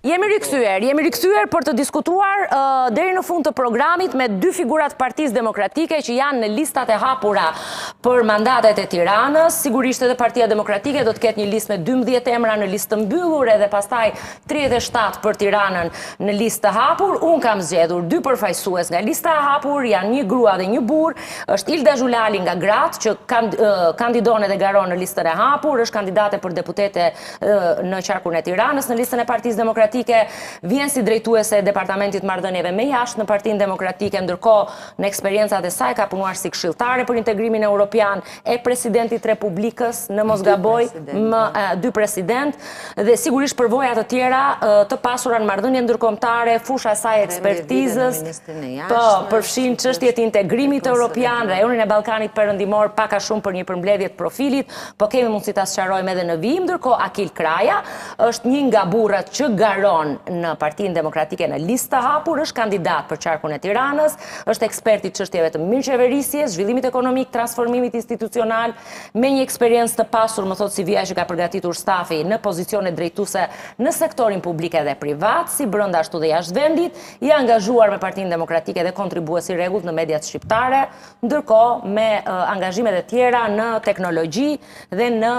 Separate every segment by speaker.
Speaker 1: Jemi rikthyer, jemi rikthyer për të diskutuar uh, deri në fund të programit me dy figura të Partisë Demokratike që janë në listat e hapura për mandatet e Tiranës. Sigurisht edhe Partia Demokratike do të ketë një listë me 12 emra në listë të mbyllur edhe pastaj 37 për Tiranën në listë të hapur. Unë kam zgjedhur dy përfaqësues nga lista e hapur, janë një grua dhe një burrë. Është Ilda Zhulali nga gratë që kandidon edhe garon në listën e hapur, është kandidate për deputete në qarkun e Tiranës në listën e Partisë Demokratike, vjen si drejtuese e Departamentit të Marrëdhënieve me Jashtë në Partinë Demokratike, ndërkohë në eksperiencat e saj ka punuar si këshilltare për integrimin europian e presidentit të Republikës, në mos gaboj, më dy presidentë dhe sigurisht përvoja të tjera të pasura në marrëdhënie ndërkombëtare, fusha e saj e ekspertizës, po përfshin çështjet e integrimit europian, rajonin e Ballkanit Perëndimor, pak a shumë për një përmbledhje të profilit, Po kemi mundësi ta sqarojmë edhe në vijim, ndërkohë Akil Kraja është një nga burrat që garon në Partinë Demokratike në listë të hapur, është kandidat për qarkun e Tiranës, është ekspert i çështjeve të mirëqeverisjes, zhvillimit ekonomik, transformimit institucional, me një eksperiencë të pasur, më thotë CV-ja që ka përgatitur stafi në pozicione drejtuese në sektorin publik edhe privat, si brenda ashtu dhe jashtë vendit, i angazhuar me Partinë Demokratike dhe kontribues i rregullt në mediat shqiptare, ndërkohë me angazhimet e tjera në teknologji dhe në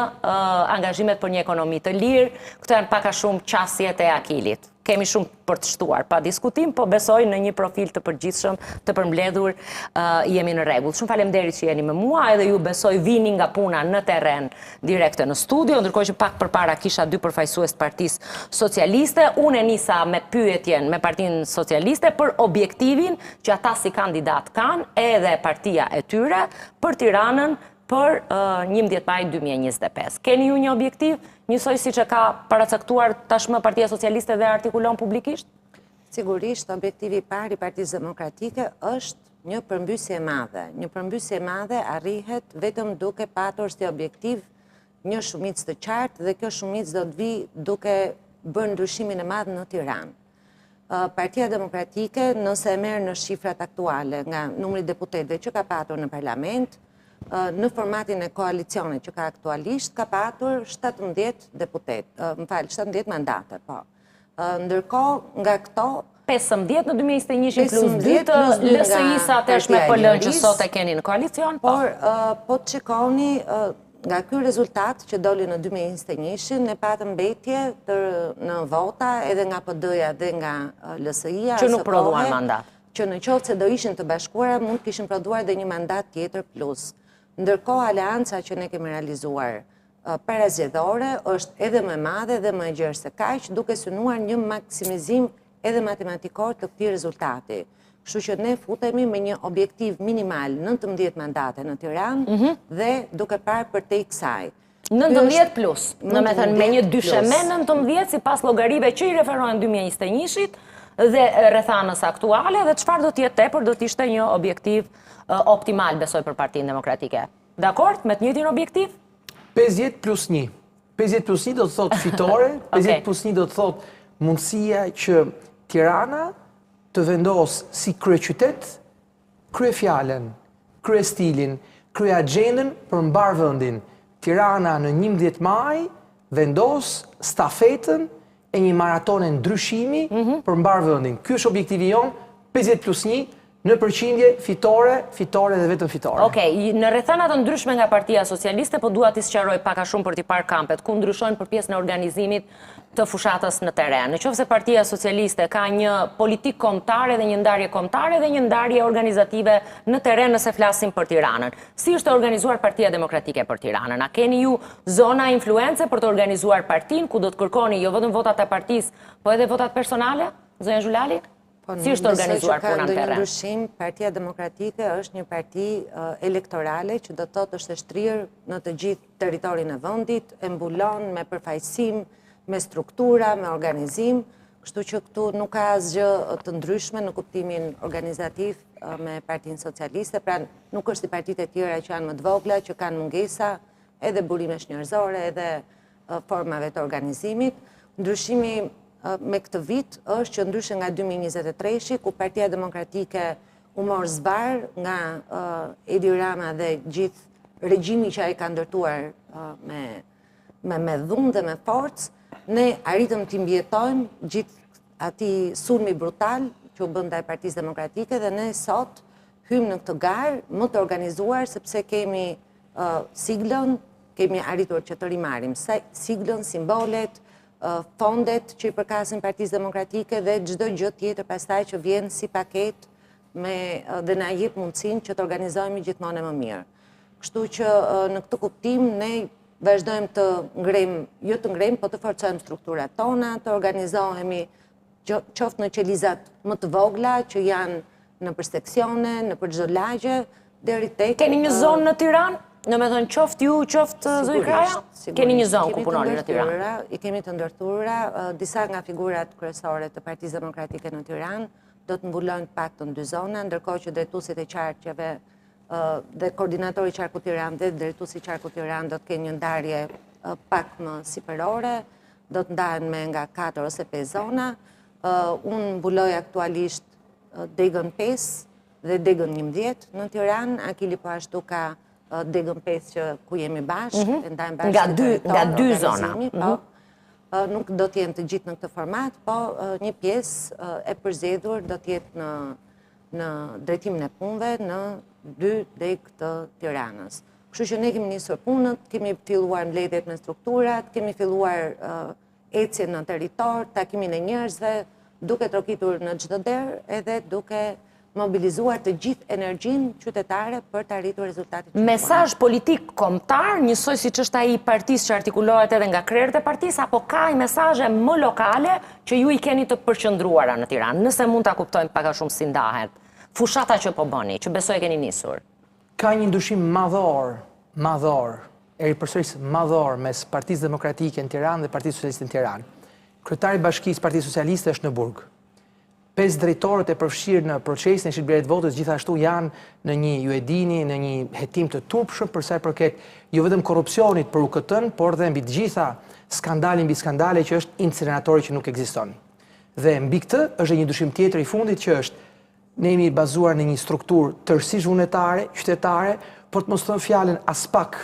Speaker 1: angazhimet për një ekonomi të lirë, këto janë pak a shumë qasjet e Akilit. Kemi shumë për të shtuar, pa diskutim, po besoj në një profil të përgjithshëm të përmbledhur jemi në rregull. Shumë faleminderit që jeni me mua, edhe ju besoj vini nga puna në terren direkte në studio, ndërkohë që pak përpara kisha dy përfaqësues të Partisë Socialiste, unë e nisa me pyetjen me Partinë Socialiste për objektivin që ata si kandidatë kanë edhe partia e tyre për Tiranën për 11 maj 2025. Keni ju një objektiv, njësoj siç e ka paracaktuar tashmë Partia Socialiste dhe artikulon publikisht?
Speaker 2: Sigurisht, objektivi i parë i Partisë Demokratike është një përmbysje e madhe. Një përmbysje e madhe arrihet vetëm duke patur si objektiv një shumicë të qartë dhe kjo shumicë do të vijë duke bërë ndryshimin e madh në Tiranë. Partia Demokratike, nëse e merr në shifrat aktuale nga numri i deputetëve që ka patur në parlament, në formatin e koalicionit që ka aktualisht, ka patur 17 deputetë, më fal, 17 mandate, po. Ndërkohë, nga
Speaker 1: këto 15 në 2021 plus 2 të LSI-së atëhershme PL që sot e keni në koalicion.
Speaker 2: Po. Por, po të shikoni, nga ky rezultat që doli në 2021-shin, ne patëm mbetje të, në vota edhe nga PD-ja dhe nga LSI-ja.
Speaker 1: Që nuk prodhuan mandat.
Speaker 2: Që në qoftë se do ishin të bashkuara, mund të kishin prodhuar dhe një mandat tjetër plus. Ndërkohë, aleanca që ne kemi realizuar parazgjedhore është edhe më e madhe dhe më e gjerë se kaq, duke synuar një maksimizim edhe matematikor të këtij rezultati. Kështu që ne futemi me një objektiv minimal 19 mandate në Tiranë mhm. dhe duke parë përtej
Speaker 1: kësaj. 19 plus, domethënë me një dysheme 19 sipas llogarive që i referohen 2021-shit dhe rrethanës aktuale dhe çfarë do të jetë tepër do të ishte një objektiv optimal besoj për Partinë Demokratike. Dakord, me të njëjtin
Speaker 3: objektiv? 50 plus 1. 50 plus 1 do të thotë fitore, 50 plus 1 do të thotë mundësia që Tirana të vendosë si kryeqytet, kryefjalën, kryestilin, kryeagjendën për mbarë vendin. Tirana në 11 maj vendos stafetën e një maratone ndryshimi mhm. për mbarë vendin. Ky është objektivi jonë, 50 plus 1, në përqindje fitore, fitore dhe vetëm
Speaker 1: fitore. Okej, në rrethana të ndryshme nga Partia Socialiste, po dua t'i sqaroj pak a shumë për t'i parë kampet, ku ndryshojnë për pjesën e organizimit të fushatës në terren. Në qoftë se Partia Socialiste ka një politikë kombëtare dhe një ndarje kombëtare dhe një ndarje organizative në terren nëse flasim për Tiranën. Si është e organizuar Partia Demokratike për Tiranën? A keni ju zona influence për të organizuar partinë, ku do të kërkoni jo vetëm votat e partisë, po edhe votat personale, zonja Zhulali?
Speaker 2: Po, si është organizuar puna në terren? Ndryshim, Partia Demokratike është një parti elektorale që do të thotë është e shtrirë në të gjithë territorin e vendit, e mbulon me përfaqësim, me struktura, me organizim, kështu që këtu nuk ka asgjë të ndryshme në kuptimin organizativ me Partinë Socialiste, pra nuk është si partitë e tjera që janë më të vogla, që kanë mungesa edhe burimesh njerëzore, edhe formave të organizimit. Ndryshimi me këtë vit është që ndryshe nga 2023-shi, ku Partia Demokratike u mor zvarrë nga Edi Rama dhe gjithë regjimi që ai ka ndërtuar me me me dhunë dhe me forcë. Ne arritëm t'i mbijetojmë gjithë atij sulmi brutal që u bë ndaj Partisë Demokratike dhe ne sot hyjmë në këtë garë më të organizuar sepse kemi siglën, kemi arritur që të rimarrim siglën, simbolet, fondet që i përkasin Partisë Demokratike dhe çdo gjë tjetër pastaj që vjen si paketë me dhe na jep mundësinë që të organizohemi gjithmonë e më mirë. Kështu që në këtë kuptim ne vazhdojmë të ngrejmë, jo të ngrejmë, po të forcojmë strukturat tona, të organizohemi qoftë në qelizat më të vogla që janë nëpër seksione, nëpër çdo lagje, deri tek
Speaker 1: Keni një zonë në Tiranë? Domethënë qoftë ju, qoftë zoti Kraja? Keni një zonë ku punoni në
Speaker 2: Tiranë? I kemi të ndërthurura, disa nga figurat kryesore të Partisë Demokratike në Tiranë do të mbulojnë të paktën dy zona, ndërkohë që drejtuesit e qarqeve dhe koordinatori i qarkut Tiranë dhe drejtuesi i qarkut Tiranë do të kenë një ndarje pak më sipërore, do të ndahen me nga 4 ose 5 zona. Unë mbuloj aktualisht degën 5 dhe degën 11 në Tiranë, Akili po ashtu ka degën 5 që ku jemi bashkë, mhm. e ndajmë
Speaker 1: bashkë nga dy nga dy zona.
Speaker 2: Po. Mhm. Nuk do të jenë të gjithë në këtë format, po një pjesë e përzgjedhur do të jetë në në drejtimin e punëve në dy degë të Tiranës. Kështu që ne kemi nisur punët, kemi filluar mbledhjet me strukturat, kemi filluar ecjen në territor, takimin e njerëzve, duke trokitur në çdo derë edhe duke mobilizuar të gjithë energjinë qytetare për të arritur rezultatin
Speaker 1: që Mesazh politik kombëtar, njësoj siç është ai i partisë që artikulohet edhe nga krerët e partisë, apo ka mesazhe më lokale që ju i keni të përqendruara në Tiranë, nëse mund ta kuptojmë pak a shumë si ndahet fushata që po bëni, që besoj e keni nisur.
Speaker 3: Ka një ndryshim madhor, madhor, e ripërsëris madhor mes Partisë Demokratike në Tiranë dhe Partisë Socialiste në Tiranë. Kryetari i Bashkisë Partisë Socialiste është në burg. Pesë drejtorët e përfshirë në procesin e shitblerjes votës gjithashtu janë në një, ju e dini, në një hetim të turpshëm për sa i përket jo vetëm korrupsionit për UKT-n, por dhe mbi të gjitha skandali mbi skandale që është inceneratori që nuk ekziston. Dhe mbi këtë është një ndryshim tjetër i fundit që është ne jemi bazuar në një strukturë tërësisht vullnetare, qytetare, por të mos them fjalën aspak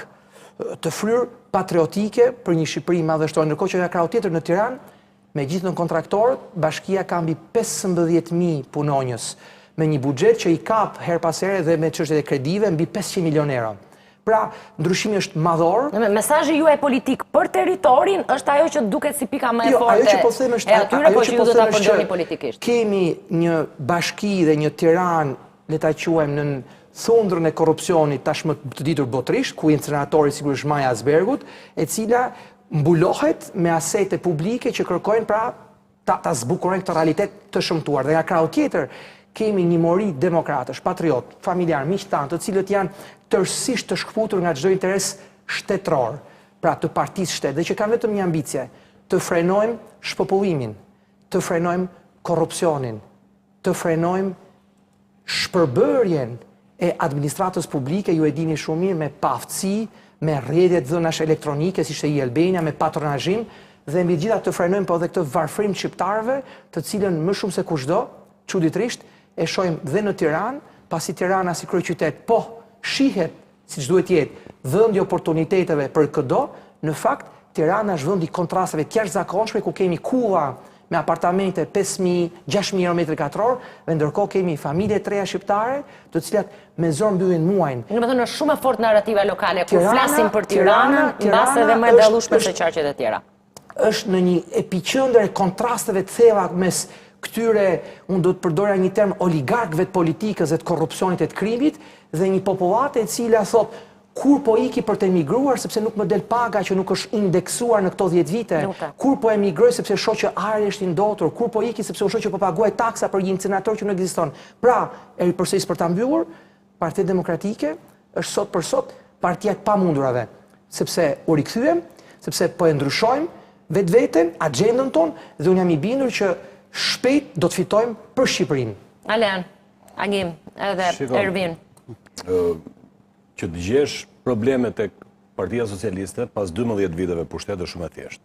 Speaker 3: të fryrë patriotike për një Shqipëri madhështore, ndërkohë që nga krahu tjetër në Tiranë Me gjithë nënkontraktorët, bashkia ka mbi 15.000 punonjës, me një buxhet që i kap herë pas here dhe me çështjet e kredive mbi 500 milionë euro. Pra, ndryshimi është
Speaker 1: madhor. Mesazhi juaj politik për territorin është ajo që duket si pika më e jo, forte
Speaker 3: ajo që po them është,
Speaker 1: e atyre, po që ju do ta përdorni politikisht.
Speaker 3: Kemi një bashki dhe një Tiranë, le ta quajmë nën thundrën e korrupsionit tashmë të ditur botërisht, ku inceneratori sigurisht maja e ajsbergut, e cila mbulohet me asete publike që kërkojnë pra ta, ta zbukurojnë këtë realitet të shëmtuar. Dhe nga krahu tjetër, kemi një mori demokratësh, patriotë, familjarë, miq tanë, të cilët janë tërësisht të shkëputur nga çdo interes shtetëror, pra të partisë shtet, dhe që kanë vetëm një ambicie, të frenojmë shpopullimin, të frenojmë korrupsionin, të frenojmë shpërbërjen e administratës publike, ju e dini shumë mirë, me paaftësi, me rrjedhje të dhënash elektronike, si ishte e-Albania, me patronazhim, dhe mbi të gjitha të frenojmë po edhe këtë varfërim të shqiptarëve, të cilën më shumë se kushdo, çuditërisht, e shohim dhe në Tiranë, pasi Tirana si kryeqytet, po shihet siç duhet të jetë, vend i oportuniteteve për këdo, në fakt Tirana është vend i kontrasteve të jashtëzakonshme ku kemi kulla me apartamente 5000, 6000 euro metri katror dhe ndërkohë kemi familje të reja shqiptare, të cilat me zor mbyllin
Speaker 1: muajin. Domethënë është shumë e fortë narrativa lokale kur flasim për Tiranën, mbase edhe më e dallueshme se qarqet e tjera.
Speaker 3: Është në një epiqendër e kontrasteve të thella mes këtyre, unë do të përdorja një term oligarkëve të politikës dhe të korrupsionit e të krimit dhe një popullate e cila thotë kur po iki për të emigruar sepse nuk më del paga që nuk është indeksuar në këto 10 vite, kur po emigroj sepse shoh që ajri është i ndotur, kur po iki sepse unë shoh që po paguaj taksa për një incenerator që nuk ekziston. Pra, e ripërsëris për ta mbyllur, Partia Demokratike është sot për sot partia e të pamundurave, sepse u rikthyem, sepse po e ndryshojmë vetveten, agjendën tonë dhe unë jam i bindur që shpejt do të fitojmë për
Speaker 1: Shqipërinë. Alen, Agim, edhe Ervin.
Speaker 4: Që të gjesh probleme tek Partia Socialiste pas 12 viteve pushtet është shumë e thjeshtë.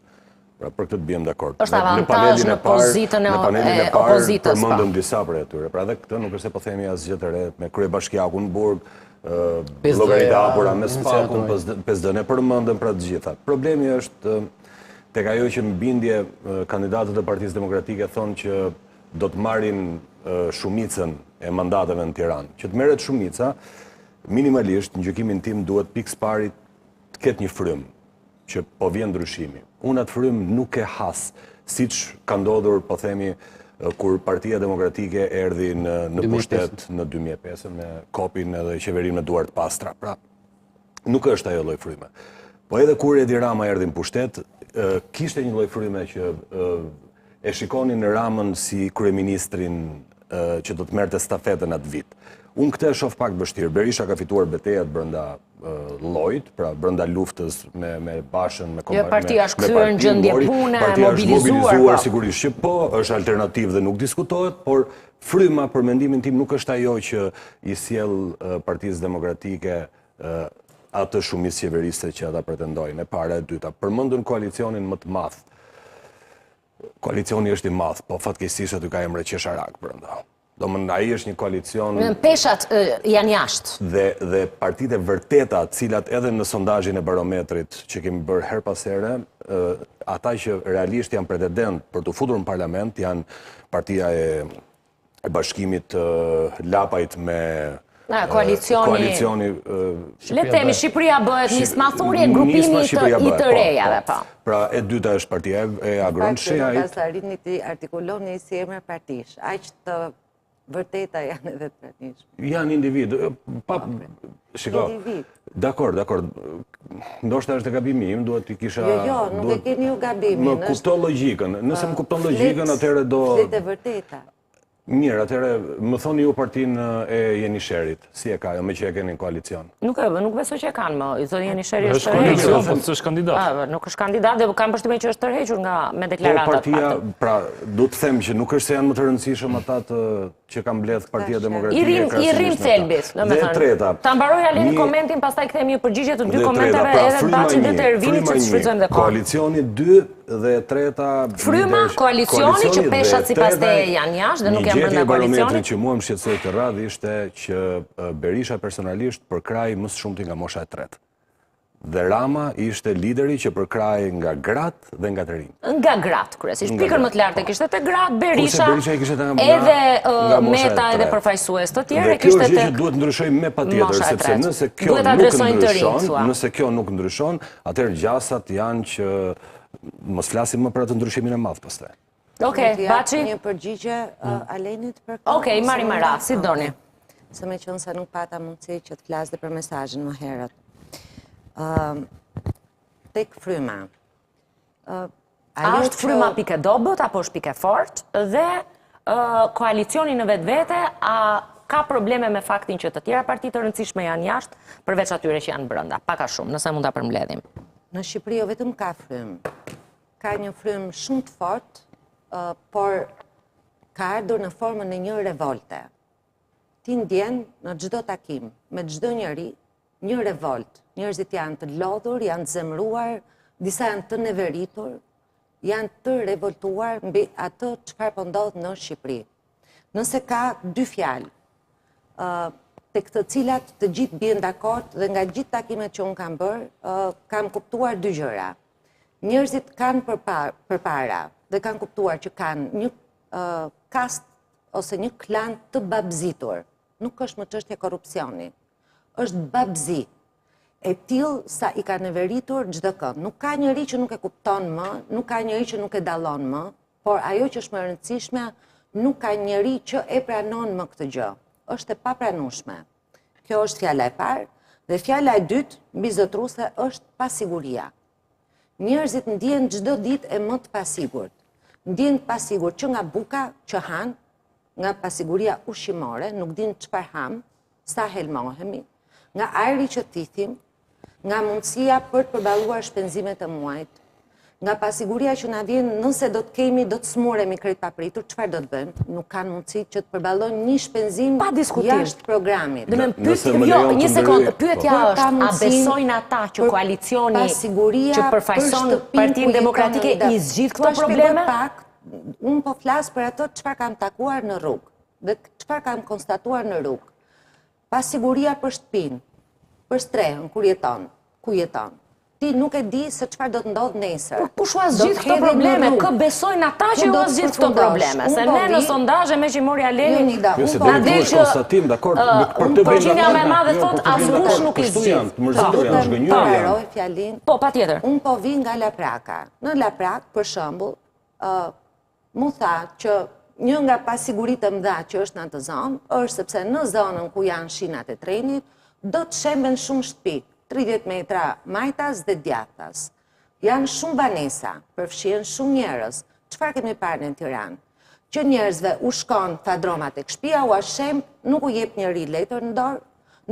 Speaker 4: Pra për këtë të biem
Speaker 1: dakord. Është avantazh në pozitën e opozitës.
Speaker 4: Po. Përmendëm disa prej atyre. Pra edhe këtë nuk është se po themi asgjë të re me kryebashkiakun në burg, llogaritë e hapura me SPAK-un, 5D-në e përmendëm pra të gjitha. Problemi është. Tek ajo që më bindje kandidatët e Partisë Demokratike thonë që do të marrin shumicën e mandateve në Tiranë. Që të merret shumica, minimalisht në gjykimin tim duhet pikë së pari të ketë një frymë që po vjen ndryshimi. Unë atë frymë nuk e has, siç ka ndodhur, po themi, kur Partia Demokratike erdhi në në pushtet në 2005 me Kopin edhe qeverinë me duar të pastra. Pra, nuk është ajo lloj fryme. Po edhe kur Edi Rama erdhi në pushtet, kishte një lloj fryme që e shikonin Ramën si kryeministrin që do të merrte stafetën atë vit. Unë këtë e shoh pak vështirë. Berisha ka fituar betejat brenda llojit, pra brenda luftës me me Bashën, me
Speaker 1: kompaninë. Jo, partia është kthyer në gjendje pune, mobilizuar.
Speaker 4: Mobilizuar po. sigurisht që po, është alternativë dhe nuk diskutohet, por Fryma për mendimin tim nuk është ajo që i sjell Partisë Demokratike atë shumicë qeverisëse që ata pretendojnë. E para, e dyta, përmendën koalicionin më të madh. Koalicioni është i madh, po fatkeqësisht aty ka emra qesharakë brenda. Domethënë ai është një koalicion
Speaker 1: Në peshat janë jashtë.
Speaker 4: Dhe dhe partitë e vërteta, të cilat edhe në sondazhin e barometrit që kemi bërë herë pas here, ata që realisht janë pretendentë për t'u futur në parlament janë partia e e bashkimit të Lapajt me
Speaker 1: Na, koalicioni,
Speaker 4: koalicioni
Speaker 1: le të themi Shqipëria bëhet nisma Thurje grupimi të i të po, rejave,
Speaker 4: po. po. Pra, e dyta është partia e Agron
Speaker 2: Shehajt. Në fakt, arrini t'i artikuloni si emra partish, aq të vërteta janë edhe të
Speaker 4: pranishme. Janë individë, pa, shiko, dakord, dakord, ndoshta është gabimi im, duhet t'i kisha...
Speaker 2: Jo, jo, nuk e keni ju gabimin.
Speaker 4: Më kupto logjikën, nëse më kupton logjikën, atëherë do...
Speaker 2: Flet e vërteta.
Speaker 4: Mirë, atëherë, më thoni ju partinë e Jenisherit, si e ka, jo, meqë e keni në koalicion?
Speaker 1: Nuk e, nuk besoj që e kanë më, zoti Jenisheri
Speaker 5: është tërhequr. Është po s'është kandidat.
Speaker 1: Nuk është kandidat dhe kam përshtypjen që është tërhequr nga me po, deklaratat.
Speaker 4: Po partia, pra, do të them që nuk është se janë më të rëndësishëm ata të që ka mbledh Partia Demokratike.
Speaker 1: I rrim i rrim thelbit,
Speaker 4: domethënë. Dhe treta.
Speaker 1: Ta mbaroj Aleni komentin, pastaj kthehemi një përgjigje të dy komenteve pra, edhe Baçit dhe të Ervinit që të shfrytëzojmë dhe
Speaker 4: kohën. Koalicioni 2 dhe e treta
Speaker 1: Fryma, koalicioni që peshat sipas teje janë jashtë dhe nuk janë brenda koalicionit.
Speaker 4: Një që mua më shqetësoi këtë radhë ishte që Berisha personalisht përkrahej më së shumti nga mosha e tretë. Dhe Rama ishte lideri që përkrahej nga gratë dhe nga të
Speaker 1: rinjtë. Nga gratë, kryesisht. Pikën më të lartë e kishte te gratë, Berisha, Berisha kishte nga, edhe nga Meta edhe përfaqësues të tjerë,
Speaker 4: e kishte tek. Kjo është gjë që duhet ndryshojë me patjetër, sepse nëse kjo nuk ndryshon, nëse kjo nuk ndryshon, atëherë gjasat janë që mos flasim më për atë ndryshimin e madh pastaj.
Speaker 1: Okej, Baçi.
Speaker 2: Një përgjigje mm. Alenit
Speaker 1: për këtë. Okej, marrim me radhë, si doni.
Speaker 2: Se meqenëse nuk pata mundësi që të flas dhe për mesazhin më herët. Ëm tek fryma.
Speaker 1: Ë A është fryma pikë e dobët apo është pikë e fortë dhe koalicioni në vetvete a ka probleme me faktin që të tjera parti të rëndësishme janë jashtë përveç atyre që janë brenda, pak a shumë, nëse mund ta përmbledhim.
Speaker 2: Në Shqipëri jo vetëm ka frymë, Ka një frymë shumë të fortë, por ka ardhur në formën e një revolte. Ti ndjen në çdo takim, me çdo njeri, një revoltë. Njerëzit janë të lodhur, janë të zemëruar, disa janë të neveritur, janë të revoltuar mbi atë çfarë po ndodh në Shqipëri. Nëse ka dy fjalë, tek të cilat të gjithë bien dakord dhe nga gjithë takimet që unë kam bërë, kam kuptuar dy gjëra. Njerëzit kanë përpara dhe kanë kuptuar që kanë një kastë ose një klan të babëzitur. Nuk është më çështje korrupsioni. Është babëzi. E tillë sa i ka neveritur çdokënd. Nuk ka njeri që nuk e kupton më, nuk ka njeri që nuk e dallon më, por ajo që është më e rëndësishme, nuk ka njeri që e pranon më këtë gjë. Është e papranueshme. Kjo është fjala e parë. Dhe fjala e dytë, mbizotëruese, është pasiguria. Njerëzit ndihen çdo ditë e më të pasigurt. Ndihen të pasigurt që nga buka që hanë, nga pasiguria ushqimore, nuk dinë çfarë hamë, sa helmohemi, nga ajri që thithim, nga mundësia për të përballuar shpenzimet e muajit, nga pasiguria që na vjen nëse do të kemi, do të sëmuremi krejt papritur, çfarë do të bëjmë? Nuk kanë mundësi që të përballojnë një shpenzim jashtë programit.
Speaker 1: Dhe me pyet, jo, një sekondë, pyetja po. është, a besojnë ata që koalicioni që përfaqëson Partinë Demokratike i zgjidh këto probleme?
Speaker 2: Pak, unë po flas për ato çfarë kam takuar në rrugë dhe çfarë kam konstatuar në rrugë. Pasiguria për shtëpinë, për strehën, kur jeton, ku jeton. Ti nuk e di se çfarë do të ndodhë nesër.
Speaker 1: Po kush ua zgjidh këto probleme? Kë besojnë ata që ua zgjidh këto probleme? Se ne në sondazhe meqë i mori Aleni,
Speaker 4: jo, se na del që konstatim, dakord, për këtë bëjmë
Speaker 1: përqindja më e madhe jo, thotë askush nuk i zgjidh.
Speaker 4: Janë, të mërzitur janë, zhgënjyer janë.
Speaker 2: Mbaroj fjalinë.
Speaker 1: Po, patjetër.
Speaker 2: Unë po vij nga Lapraka. Në Laprakë, për shembull, ë M'u tha që një nga pasiguritë e mëdha që është në atë zonë, është sepse në zonën ku janë shinat e trenit, do të shemben shumë shtëpi, 30 metra majtas dhe djathtas. Janë shumë banesa, përfshihen shumë njerëz. Çfarë kemi parë në Tiranë? Që njerëzve u shkon fadroma tek shtëpia, ua shemb, nuk u jep njeri letër në dorë,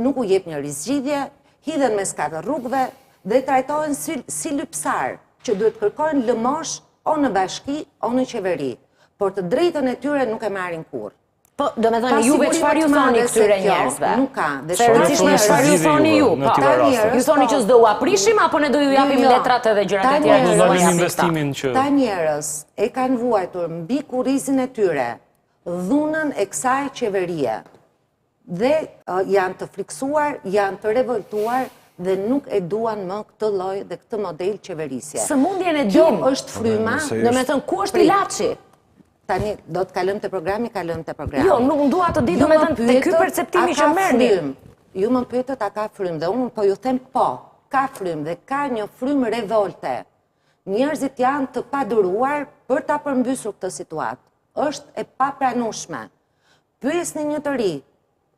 Speaker 2: nuk u jep njeri zgjidhje, hidhen mes katër rrugëve dhe trajtohen si, si lypsarë që duhet kërkojnë lëmoshë o në bashki, o në qeveri, por të drejtën e tyre nuk e marrin
Speaker 1: kurrë. Po, domethënë, juve çfarë ju thoni këtyre njerëzve?
Speaker 2: Nuk ka.
Speaker 1: Dhe Se rëndësishme çfarë ju thoni ju, po. Ju thoni që s'do ua prishim, apo ne do ju japim jo, jo. letrat edhe gjërat e tjera
Speaker 5: që do japim investimin
Speaker 2: që... Këta njerëz e kanë vuajtur mbi kurrizin e tyre dhunën e kësaj qeverie. Dhe janë të frikësuar, janë të revoltuar dhe nuk e duan më këtë lloj dhe këtë model
Speaker 1: qeverisje. Sëmundjen e dim.
Speaker 2: Kjo është fryma.
Speaker 1: Domethënë, ku është ilaçi?
Speaker 2: Tani, do të kalojmë te programi, kalojmë te programi.
Speaker 1: Jo, nuk dua të di, domethënë, te ky perceptimi që merrni.
Speaker 2: Ju më pyetët a ka frymë dhe unë po ju them po, ka frymë dhe ka një frymë revolte. Njerëzit janë të paduruar për ta përmbysur këtë situatë. Është e papranueshme. Pyesni një të ri,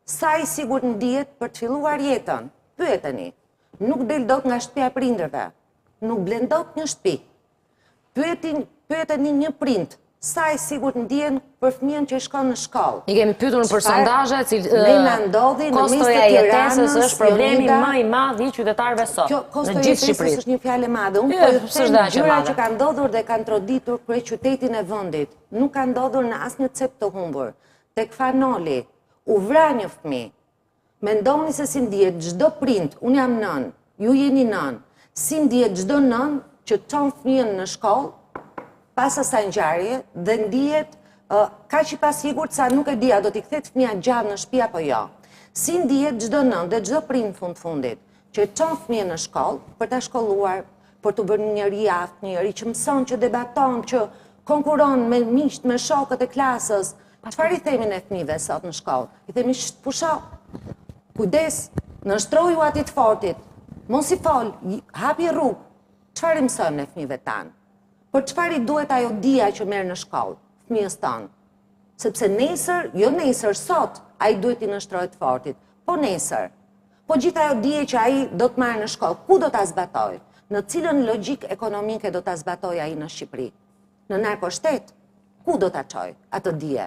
Speaker 2: sa i sigurt ndihet për të filluar jetën? Pyeteni. Nuk del dot nga shtëpia e prindërve. Nuk blen dot një shtëpi. Pyetini, pyeteni një prind, sa i sigurt ndihen për fëmijën që shkon në
Speaker 1: shkollë. I kemi pyetur për sondazhe,
Speaker 2: cil, ne na ndodhi në mes të Tiranës,
Speaker 1: është problemi më i madh i qytetarëve sot.
Speaker 2: Kjo kostoja e jetesës është një fjalë e madhe. Unë po ju them gjëra që kanë ndodhur dhe kanë troditur kryeqytetin e vendit. Nuk ka ndodhur në asnjë cep të humbur. Tek Fan Noli, u vra një fëmijë. Mendoni se si ndihet çdo prind, unë jam nënë, ju jeni nënë, si ndihet çdo nënë që çon fëmijën në shkollë pas asaj ngjarje dhe ndihet kaq i pasigurt sa nuk e di a do t'i kthehet fëmija gjallë në shtëpi apo jo. Si ndihet çdo nënë dhe çdo prind fund fundit që çon fëmijën në shkollë për ta shkolluar, për t'u bërë një njeri i aftë, një njeri që mëson, që debaton, që konkuron me miqtë, me shokët e klasës. Çfarë i themi ne fëmijëve sot në shkollë? I themi sht pusho. Kujdes, nënshtroju atij të fortit. Mos i fol, hapi rrugë. Çfarë i mësojmë ne fëmijëve tanë? Për çfarë i duhet ajo dija që merr në shkollë, fëmijës tonë? Sepse nesër, jo nesër, sot, ai duhet t'i nënshtrohet të fortit. Po nesër, Po gjithë ajo dije që ai do të marrë në shkollë, ku do ta zbatojë? Në cilën logjikë ekonomike do ta zbatojë ai në Shqipëri? Në narkoshtet? Ku do ta çojë atë dije?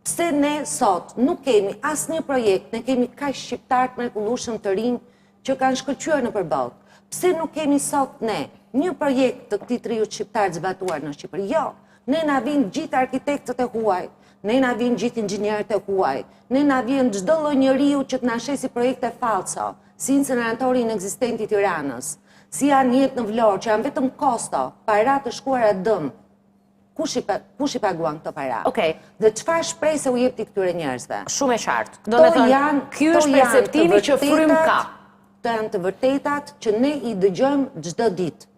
Speaker 2: Pse ne sot nuk kemi asnjë projekt, ne kemi kaq shqiptarë të mrekullueshëm të rinj që kanë shkëlqyer nëpër botë. Pse nuk kemi sot ne një projekt të këtij të riu shqiptar të zbatuar në Shqipëri? Jo, Ne na vijnë gjithë arkitektët e huaj, ne na vijnë gjithë inxhinierët e huaj, ne na vjen çdo lloj njeriu që të na shesi projekte fallco, si inceneratori inekzistent i Tiranës, si anijet në Vlorë që janë vetëm kosto, para të shkuara dëm. Kush i kush i paguan këto para?
Speaker 1: Okej.
Speaker 2: Dhe çfarë shprese u jep ti këtyre njerëzve?
Speaker 1: Shumë e qartë. Domethënë, ky është perceptimi që frymë ka.
Speaker 2: Këto janë të vërtetat që ne i dëgjojmë çdo ditë.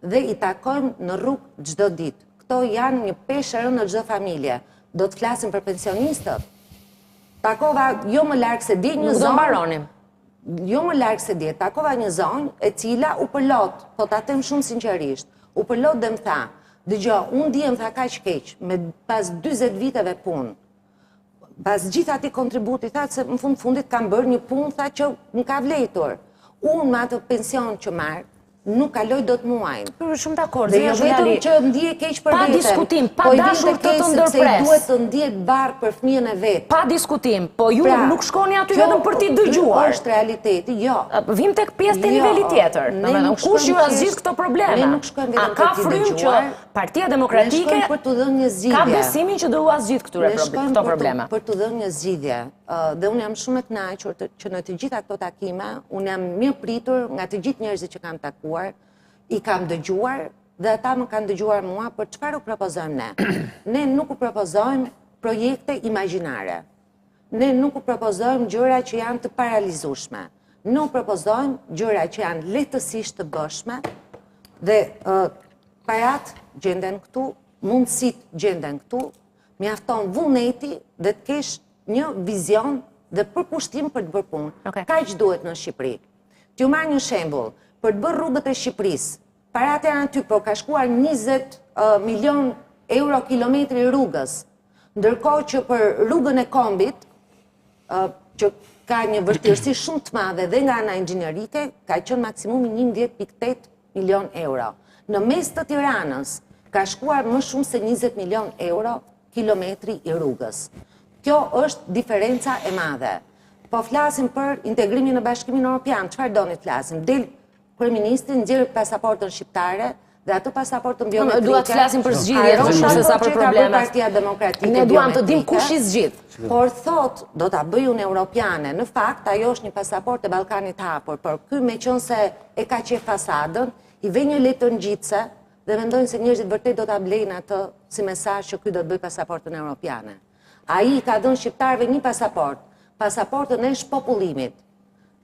Speaker 2: dhe i takojmë në rrugë çdo ditë. Këto janë një peshë e rëndë në çdo familje. Do të flasim për pensionistët. Takova jo më larg se dje një
Speaker 1: zonjë. Mbaronim.
Speaker 2: Jo më larg se dje, takova një zonjë e cila u përlot, po ta them shumë sinqerisht, u përlot dhe më tha, dëgjo, unë ndihem tha kaq keq, me pas 40 viteve punë, pas gjithë atij kontributi, tha se në fund fundit kam bërë një punë, tha që më ka vlejtur. Unë me atë pension që marr, nuk kaloj dot
Speaker 1: muajin. Shumë dakord,
Speaker 2: dhe jo vetëm që ndihet keq për
Speaker 1: veten. Pa diskutim, pa po dashur të të ndërpres.
Speaker 2: Duhet të ndihet barrë për fëmijën e
Speaker 1: vet. Pa diskutim, po ju pra, nuk shkoni aty vetëm për t'i dëgjuar.
Speaker 2: Është realiteti, jo.
Speaker 1: Vim tek pjesë të jo, nivelit tjetër. Domethënë, kush jua zgjidh këto probleme?
Speaker 2: Ne nuk shkojmë vetëm për t'i dëgjuar.
Speaker 1: A ka frymë që Partia Demokratike
Speaker 2: për t'u dhënë një zgjidhje.
Speaker 1: Ka besimin që do ua zgjidh këtyre këto probleme.
Speaker 2: Për t'u dhënë një zgjidhje. Dhe unë jam shumë e kënaqur që në të gjitha këto takime, unë jam mirëpritur nga të gjithë njerëzit që kam takuar, i kam dëgjuar dhe ata më kanë dëgjuar mua për çfarë u propozojmë ne. Ne nuk u propozojmë projekte imagjinare. Ne nuk u propozojmë gjëra që janë të parealizueshme. Ne u propozojmë gjëra që janë lehtësisht të bëshme. Dhe paratë gjenden këtu, mundësitë gjenden këtu, mjafton vullneti dhe të kesh një vizion dhe përkushtim për të bërë punë. Okay. Kaq duhet në Shqipëri. T'ju marr një shembull, për të bërë rrugët e Shqipërisë, paratë janë aty, por ka shkuar 20 milion euro kilometri i rrugës. Ndërkohë që për rrugën e kombit, që ka një vështirësi shumë të madhe dhe nga ana inxhinierike, ka qenë maksimumi 11.8 milion euro. Në mes të Tiranës, ka shkuar më shumë se 20 milion euro kilometri i rrugës. Kjo është diferenca e madhe. Po flasim për integrimin në Bashkimin Europian, çfarë doni të flasim? Del kryeministri nxjerr pasaportën shqiptare dhe atë pasaportën
Speaker 1: biometrike. Dua të flasim për zgjidhje, më shumë se sa për
Speaker 2: probleme. Partia Demokratike
Speaker 1: Ne duam të dimë kush i zgjidh.
Speaker 2: Por thotë, do ta bëj unë europiane. Në fakt, ajo është një pasaportë e Ballkanit të Hapur, por ky meqenëse e ka qejf fasadën, i vë një letër ngjitëse dhe mendojnë se njerëzit vërtet do ta blejnë atë si mesazh që ky do të bëjë pasaportën europiane. Ai i ka dhënë shqiptarëve një pasaportë, pasaportën e shpopullimit.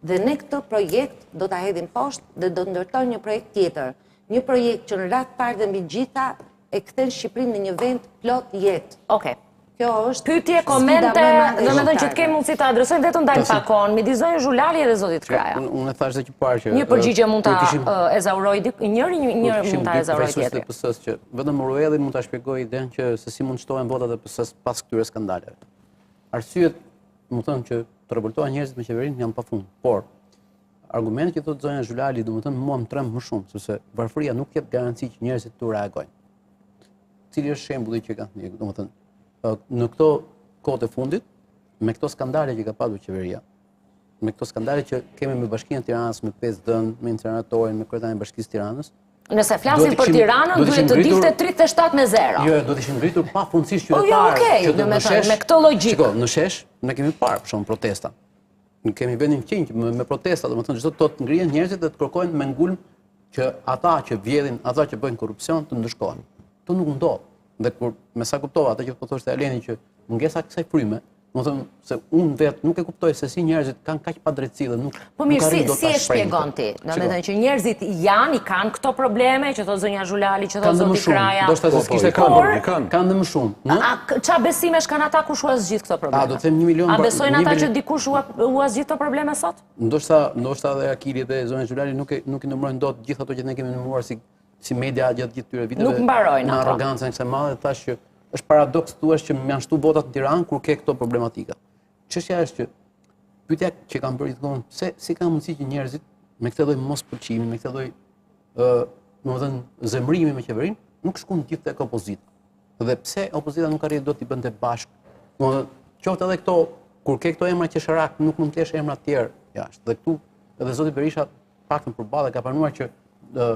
Speaker 2: Dhe ne këtë projekt do ta hedhim poshtë dhe do të ndërtojmë një projekt tjetër. Një projekt që në radhë të parë dhe mbi të gjitha e kthen Shqipërinë në një vend plot
Speaker 1: jetë. Okej.
Speaker 2: Kjo është
Speaker 1: Pyetje, komente, domethënë që të kemi mundësi të adresojmë dhe të ndajmë pak kohën midis zonjës Zhulali dhe zotit
Speaker 6: Kraja. Unë e thashë dhe që parë
Speaker 1: që një përgjigje mund ta ezaurojë njëri, një mund ta ezaurojë
Speaker 6: tjetri. PS-së që vetëm Orwelli mund ta shpjegojë idenë që se si mund të shtohen votat e PS-së pas këtyre skandaleve. Arsyet, domethënë që të revoltohen njerëzit me qeverinë janë pafund, por argumenti që thotë zonja Zhulali, domethënë mua më tremb më shumë, sepse varfëria nuk jep garanci që njerëzit të reagojnë. Cili është shembulli që kanë ndjekur, domethënë në këto kohët e fundit, me këto skandale që ka patur qeveria, me këto skandale që kemi me Bashkinë e Tiranës, me 5D-në, me inceneratorin, me kryetarin e Bashkisë së
Speaker 1: Tiranës, Nëse flasim për Tiranën, duhet të dilte 37 me
Speaker 6: 0. Jo, jo, do të ishin ngritur pafundësisht po, jo,
Speaker 1: qytetarë. Jo, okay, domethënë, me këtë logjikë.
Speaker 6: Shiko, në shesh, ne kemi parë për shembull protesta. Ne kemi vendin fqinj me, me protesta, domethënë çdo të ngrihen njerëzit dhe të kërkojnë me ngulm që ata që vjedhin, ata që bëjnë korrupsion të ndëshkohen. Këtu nuk ndodh. Dhe kur me sa kuptova atë që po thoshte Aleni që mungesa e kësaj fryme, Domethënë se unë vetë nuk e kuptoj se si njerëzit kanë kaq padrejtësi dhe nuk
Speaker 1: Po mirë, si si e shpjegon ti? Domethënë që njerëzit janë, i kanë këto probleme që thotë zonja Zhulali, që thotë zoti
Speaker 6: Kraja. Ndoshta se po, po, s'kishte kanë, kanë, kanë dhe më
Speaker 1: shumë. A ça besimesh kanë ata kush ua zgjidh këto probleme?
Speaker 6: A do të them 1 milion?
Speaker 1: A besojnë ata që dikush ua ua zgjidh këto probleme
Speaker 6: sot? Ndoshta, ndoshta edhe Akili dhe zonja Zhulali nuk e nuk i numërojnë dot gjithë ato që ne kemi numëruar si si media gjatë gjithë këtyre viteve.
Speaker 1: Nuk mbarojnë
Speaker 6: ato. Në arrogancën e kësaj madhe thashë që Është paradoks të thuash që më janë shtu votat në Tiranë kur ke këto problematika. Çështja është që pyetja që kam bërë gjithmonë, pse si ka mundësi që njerëzit me këtë lloj mospëlqimi, me këtë lloj ë, domethënë zemërimi me qeverinë, nuk shkon gjithë tek opozita. Dhe pse opozita nuk arriti dot t'i bënte bashkë? Domethënë, qoftë edhe këto kur ke këto emra qesharak, nuk mund të lësh emra të tjerë jashtë. Dhe këtu edhe zoti Berisha paktën përballë ka pranuar që ë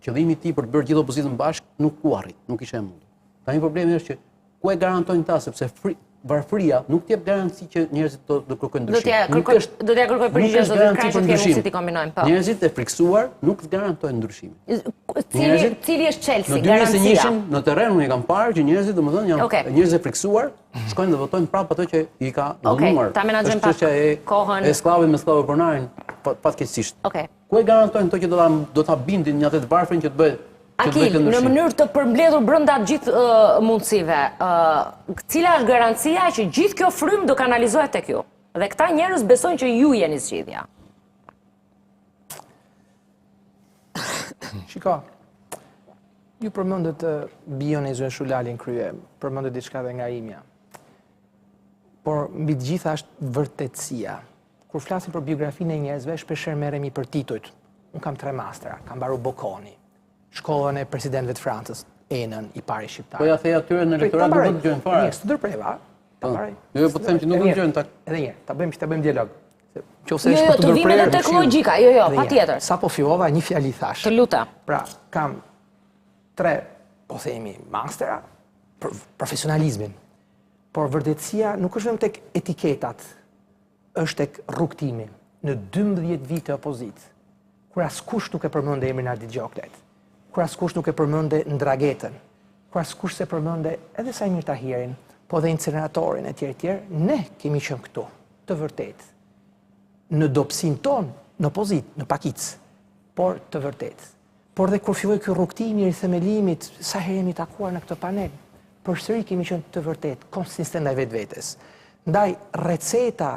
Speaker 6: qëllimi i tij për të bërë gjithë opozitën bashkë nuk u arrit, nuk ishte e mundur. Tani problemi është që ku e garantojnë këta sepse fri, varfëria nuk të jep garanci që njerëzit do të kërkojnë
Speaker 1: ndryshim. Do t'ja kërkoj do t'ja kërkoj përgjigje zotit Kraja që të kemi mundësi t'i kombinojmë.
Speaker 6: Po. Njerëzit e frikësuar nuk të garantojnë
Speaker 1: ndryshimin. Cili cili është çelësi, garancia?
Speaker 6: Në 2021 në terren unë e kam parë që njerëzit domethënë janë okay. njerëz e frikësuar, shkojnë dhe votojnë prapë ato që i ka
Speaker 1: dhunuar. Okay, ta menaxhojmë pak
Speaker 6: kohën. E skllavit me skllavë-pronarin, fatkeqësisht.
Speaker 1: Okej. Okay.
Speaker 6: Ku e garantojnë këto që do ta do ta bindin një atë të varfrin që të bëjë
Speaker 1: Akil, në mënyrë të përmbledhur brenda gjithë mundësive, cila është garancia që gjithë kjo frymë do kanalizohet tek ju? Dhe këta njerëz besojnë që ju jeni
Speaker 3: zgjidhja. Shiko, ju përmendët bion e zonjës Zhulali në krye, përmendët diçka dhe nga imja. Por mbi të gjitha është vërtetësia. Kur flasim për biografinë e njerëzve, shpeshherë merremi për titujt. Unë kam tre mastera, kam mbaru Bocconi, shkollën e presidentëve të Francës, ENA-n, i pari
Speaker 6: shqiptar. Po ja the atyre në elektorat nuk do të dëgjojnë
Speaker 3: fare. Mirë, s'të ndërpreva,
Speaker 6: ta po. mbaroj. Jo, po them që nuk do të dëgjojnë
Speaker 3: tak. Edhe një herë, ta bëjmë që ta bëjmë dialog.
Speaker 1: Qofse jo, është jo, për të ndërprerë. Jo, të vim edhe tek logjika. Jo, jo, patjetër.
Speaker 3: Sapo fillova një fjali
Speaker 1: thashë. Të lutem.
Speaker 3: Pra, kam tre, po themi, mastera për profesionalizmin. Por vërtetësia nuk është vetëm tek etiketat, është tek rrugëtimi. Në 12 vite opozitë, kur askush nuk e përmende emrin Ardit Gjoklajt, kur askush nuk e përmende Ndraghetën, kur askush s'e përmende edhe Saimir Tahirin, po dhe inceneratorin e tjerë tjerë, ne kemi qenë këtu, të vërtetë. Në dobësinë tonë, në opozitë, në pakicë, por të vërtetë. Por dhe kur filloi ky rrugëtimi i rithemelimit, sa herë jemi takuar në këtë panel, përsëri kemi qenë të vërtetë, konsistent ndaj vetvetes. Ndaj receta